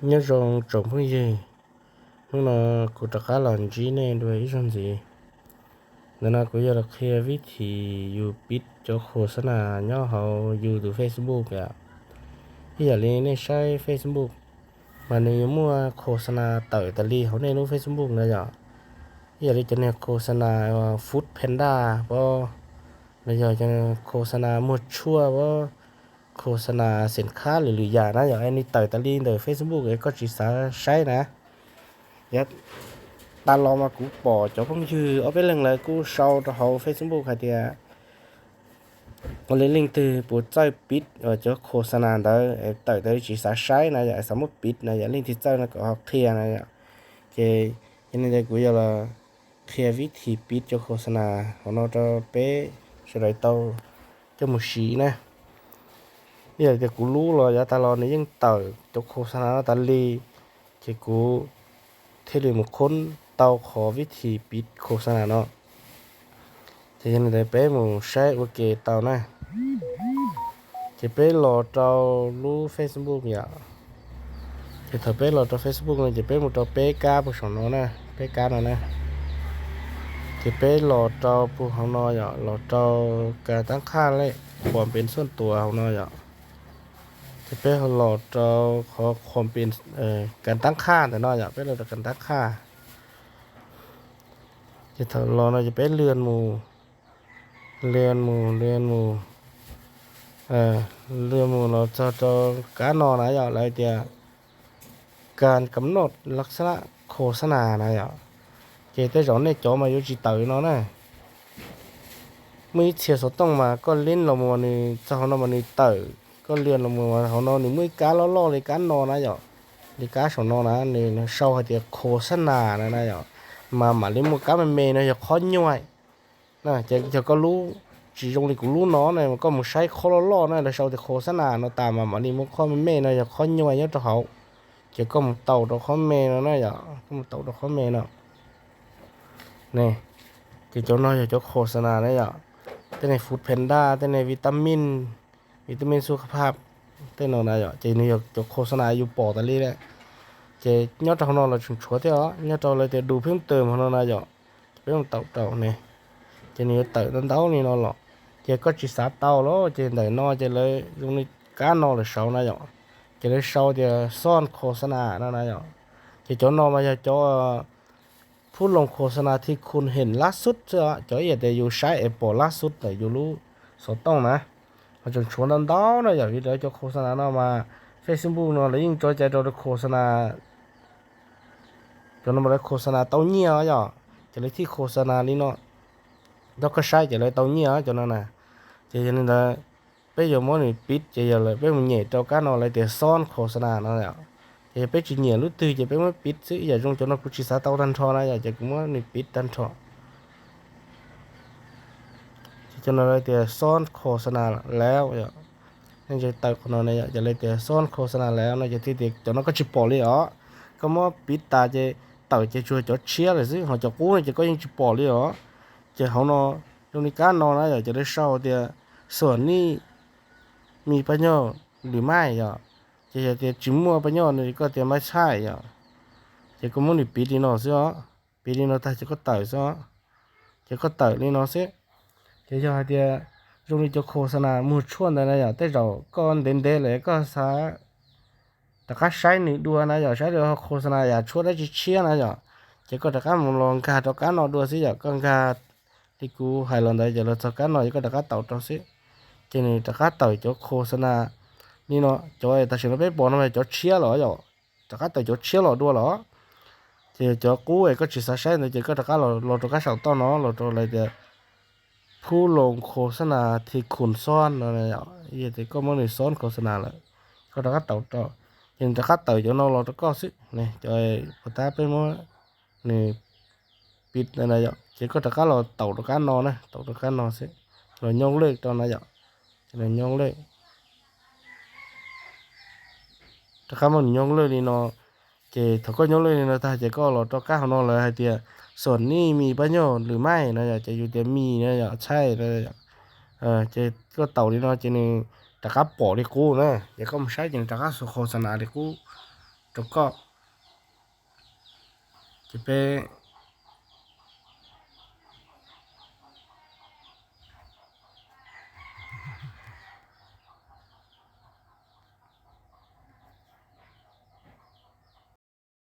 Nyob zoo tsoom phooj ywg, hnub no kuv rov qab los ntsib nej dua ib zaug ntxiv. Ntawm no kuv yuav los qhia vib thim yus piv cov khos xa nas nyob hauv yus tus Facebook yom. Ib yam li nej saib Facebook mas nws yuav muaj khos xa nas tawm tas li hauv nej lub Facebook na yom. Ib yam li cov niag khos xa nas Food Panda pab, los yog cov khos xa nas muag tshuaj pab, khos xa nas xeem khab lwm lwm yam na yom, es nws tawm tas li ntawm Facebook es koj tsis xav saib na. Yav tas los mas kuv pom cov phooj ywg ob peb leeg lawv kuj sau rau hauv Facebook hais tias ua li leej twg puas txawj piv cov khos xa nas ntawd es tawm tas li tsis xav saib na yom, xav muab piv na yom, leej twg txawj no kom ho qhia na yom. Ces yog li ntawd kuv yuav los qhia vib thim piv cov khos xa nas hauv no rau peb sawv daws tau coj mus siv na. Ib yam li tias kuv lub los yav tas los nws yeej tawm cov khos xa nas no tas li, ces kuv thiaj li mus khoob tau qhov vib thim piv khos xa nas no. Ces yog li ntawd peb mus saib ua ke tau na. Ces peb los rau lub Facebook yom. Ces thaum peb los rau Facebook no ces peb mus rau peb kab puag saum no na, peb kab no na. Ces peb los rau puag hauv no yom, los rau kas tab qhaj lej, qhuas pes xuaj tuas hauv no yom. Ces peb los rau qhov qhuas pes kas tab qhaj ntawm no yom, peb los rau kas tab qhaj. Ces thaum los no ces peb lwaj mus, lwaj mus, lwaj mus, lwaj mus los txog rau kab no na yom, lawv tias kas kam noj laj xa naj khos xa nas na yom. Ces tej zaum nej cov mas yuav tsis tawm no na. Muaj ib txhia xov tooj mas koj lwaj los mus nws txog hauv no mas nws tawm, koj lwaj los mus hauv no nws muaj ib kab loj loj li kab no na yom, li kab saum no na, nws sau hais tias khos xa nas na na yom. Mas mam li muaj kab me me no yog qhov nyuaj. Ces yog koj lub tsis zoo li kuv lub no na, koj mus saib qhov loj loj na lawv sau tias khos xa nas no tas mas mam li muaj qhov me me no yog qhov nyuaj nyob rau hauv. Ces koj mus taus rau qhov me no na yom, koj mus taus rau qhov me no. Ne, ces cov no yog cov khos xa nas na yom. Tej ne Food Panda, tej ne vitamin, vitamin su kha phaj, tej no na yom, ces nws yog cov khos xa nas yus pom tas li lawm. Ces nyob rau hauv no los tseem tshuav thiab os, nyob rau lawv tias du pheej tawm hauv no na yom. Ces peb mus taus rau ne, ces nws yuav tawm ntau ntau li no los. Ces koj tsis xav tau los ces ntawm no ces lawv zoo li kab no lawm saud na yom. Ces lawv sau tias xoj khos xa nas no na yom. Ces cov no mas yog cov phub loos khos xa nas thi khun heem lab xub xwb, cov ib yam tias yus saib es pom lab xub ntawm yus lub xov tooj na. Ho tseem tshuav ntau ntau na yom, vim lawv cov khos xa nas no mas Facebook no lawv yeej tso cai rau khos xa nas, cov no mas lawv khos xa nas tau nyiaj yom, ces lawv thiaj khos xa nas li no rau koj saib ces lawv tau nyiaj cov no na. Ces yog li ntawd peb yuav muab nws piv ces yog lawm peb mus nyem rau kab no lawv tias xoj khos xa nas no yom. Ces yog peb tsis nyiam lub twg ces peb muab piv xwb, ib yam zoo cov no kuv tsis xav tau tag nrho na yom, ces kuv muab nws piv tag nrho. Ces cov no lawv tias xoj khos xa nas lawm yom. Nej tawm qhov no na yom, ces lawv tias xoj khos xa nas lawm no ces thiaj tias cov no koj tsis pom li os. Koj muab piv tas ces tawm ces tsuas cov tshiab lawm xwb, ho cov qub no ces koj yeej tsis pom li os. Ces hauv no zoo li kab no na yom, ces lawv sau tias xuam nij mi paj nyoj lwm maij yom. Ces yog tias tsis muaj paj nyoj no koj tias maib txhaij yom. Ces koj muab nws piv li no xwb os. Piv li no tag ces koj tawm xwb os. Ces koj tawm li no xwb. Ces yog hais tias zoo li cov khos xa nas muag tshuaj ntawd na yom, tej zaum koj ntev ntev lawm koj xav rov qab saib nws dua na yom, saib li khos xa nas yam tshuaj dab tsi tshiab na yom, ces koj rov qab mus los nkag rau kab no dua xwb yom, koj nkag li kuv hais los ntawd ces los txog kab no ces koj rov qab taus rau xwb. Ces nws rov qab tawm cov khos xa nas li no, cov tam sim no peb pom no mas cov tshiab los yom, rov qab tawm cov tshiab los dua los. Ces cov qub es koj tsis xav saib ntawd ces koj rov qab los, los rau kab saum toj no los rau lawv tias phub loos khos xa nas thi khun xoj no, yog tias koj muab nws xoj khos xa nas lawm, koj rov qab taus rau, ces nws rov qab tawm cov no los rau koj xwb. Cov puas tab peb muab nws piv na yom, ces koj rov qab los taus rau kab no na, taus rau kab no xwb, los nyooj lej rau na yom, ces los nyooj lej. Rov qab muab nws nyooj lej li no, ces thaum koj nyooj lej li no tag ces koj los rau kab hauv no lawv hais tias xuam nij mi paj nyoj lwm maij no yom, ces yus tias mi no yom, txhaij no yom. Ces koj taus li no ces nws rov qab pom li qub na, ces koj mus saib ces nws rov qab xuas khos xa nas li qub. rau koj. Ces peb